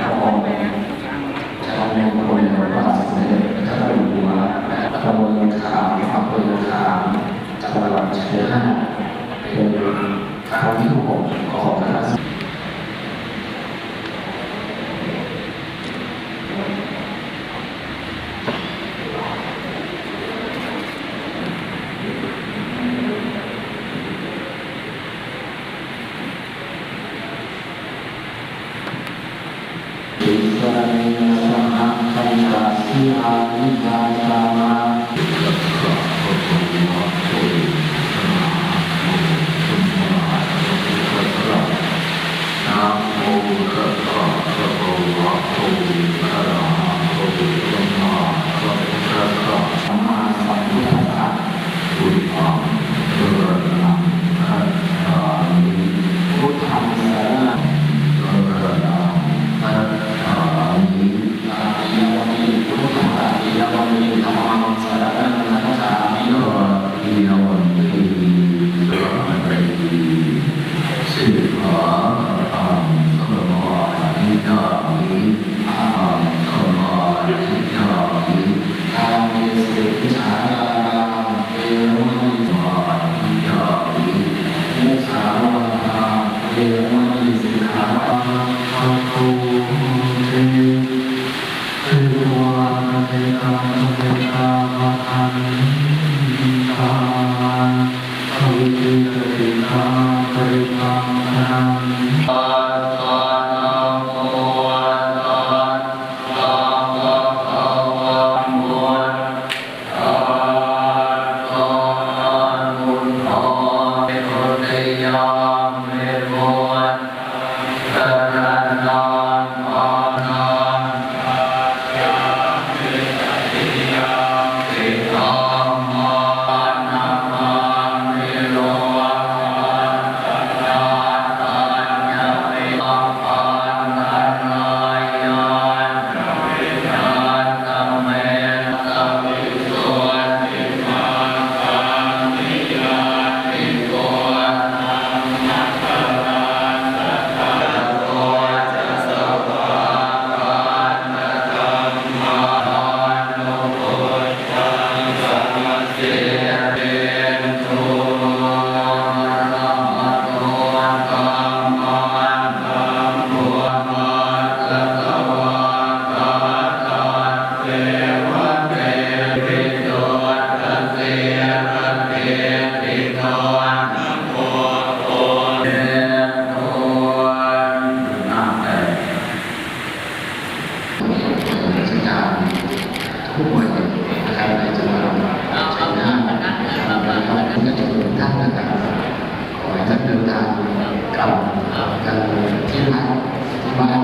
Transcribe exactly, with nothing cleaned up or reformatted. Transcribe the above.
พระองค์ ชัยมงคลพระบาทสมเด็จพระเจ้าอยู่หัว ตำบลขาม อำเภอขาม จังหวัดชัยนาท เป็นครั้งที่หกของคณะ Tisaraṇena saha pañca sīlāni jātā. Namo tassa bhagavato arahato sammāsambuddhassa. Buddhaṃ saraṇaṃ gacchāmi. Buddhaṃ saraṇaṃ gacchāmi. Tatiyampi buddhaṃ tatiyampi dhammaṃ saraṇaṃ gacchāmi. Tatiyampi saṅghaṃ samādiyāmi. Saṅghaṃ samādiyāmi. Kāmesu micchācārā veramaṇī samādiyāmi. Musāvādā veramaṇī sikkhāpadaṃ. Bhikkhū te bhikkhū ananekavividhāni paṇḍitāni savidhāni paṭipakkhitāni. Tuwai นะครับ ในจังหวัดชัยนาทนะครับ และทุกท่านนะครับ ขอให้ท่านเดินทางกลับกันที่พักที่บ้าน